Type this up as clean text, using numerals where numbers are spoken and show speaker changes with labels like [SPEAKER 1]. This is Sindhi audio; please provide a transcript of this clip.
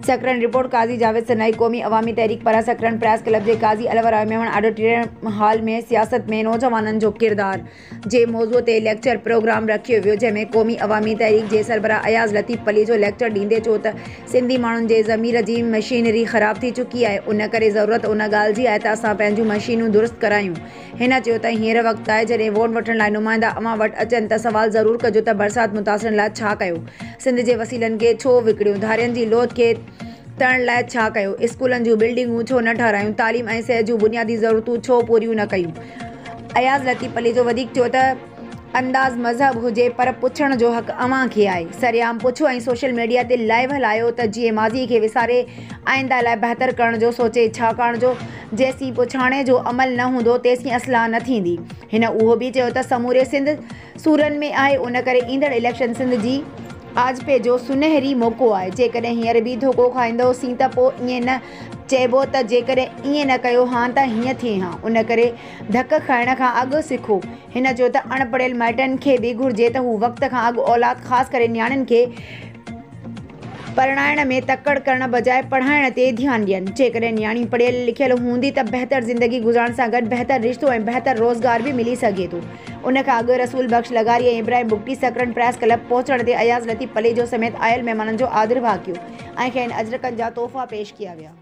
[SPEAKER 1] سڪرنڊ، رپورٽ، قاضي جاويد سنائي، قومي عوامي تحريڪ پاران سڪرنڊ پريس ڪلب جي قاضي الھورايو ميمڻ آڊيٽوريم هال ۾ سياست ۾ نوجوانن جو ڪردار جي موضوع تي ليڪچر پروگرام رکيو ويو جنهن ۾ قومي عوامي تحريڪ جي سربراهه اياز لطيف پليجو ليڪچر ڏيندي چيو ته سنڌي ماڻهن جي ضمير جي مشينري خراب ٿي چڪي آهي ان ڪري ضرورت ان ڳالهه جي آهي ته اسان پنهنجون مشينون درست ڪرايون هن چيو ته هينئر وقت آهي جڏهن ووٽ وٺڻ لاء نمائندا اوهان وٽ اچن ته سوال ضرور ڪجو ته برسات متاثرن لاء ڇا ڪيو؟ سنڌ جي وسيلن کي ڇو وڪڻيو؟ ڌارين جي لوڌ کي تڙڻ لاء ڇا ڪيو؟ اسڪولن جون بلڊنگون ڇو نه ٺهرايون؟ تعليم ۽ صحت جون بنيادي ضرورتون ڇو پوريون نه ڪيون؟ اياز لطيف پليجو وڌيڪ چيو ته انداز مذهب هجي پر پڇڻ جو حق اوهان کي آهي، سرعام پڇو ۽ سوشل ميڊيا تي لائيو هلايو ته جيئن ماضي کي وساري آئنده لاء بهتر ڪرڻ جو سوچي ڇاڪاڻ جو جيسين پڇاڻي جو عمل نه هوندو تيسين اصلاح نه ٿيندي. هن اهو به چيو ته سموري سنڌ سورن ۾ آهي ان ڪري ايندڙ اليڪشن سنڌ جي آجپي جو سنهري موقعو آهي جيڪڏهن هينئر به ڌوڪو کائيندو سين ته پوء ائين نه چئبو ته جيڪڏهن ائين نه ڪيو هان ته هيئن ٿئي هان ان ڪري ڌڪ کائڻ کان اڳ سکو. هن چيو ته اڻ پڙهيل مائٽن کي به گهرجي ته هو وقت کان اڳ اولاد خاص ڪري نياڻين کي پرڻائڻ ۾ تڪڙ ڪرڻ بجاء پڙهائڻ تي ڌيان ڏين. جيڪڏهن نياڻي پڙهيل لکيل هوندي ته بهتر زندگي گذارڻ سان گڏ بهتر رشتو ۽ بهتر روزگار به ملي سگهي ٿو. ان کان اڳ رسول بخش لغاري ۽ ابراهيم بگٽي سڪرنڊ پريس ڪلب پهچڻ تي اياز لطيف پليجو سميت آيل مهمانن جو آڌرڀاء ڪيو ۽ کين اجرڪن جا تحفا پيش ڪيا ويا.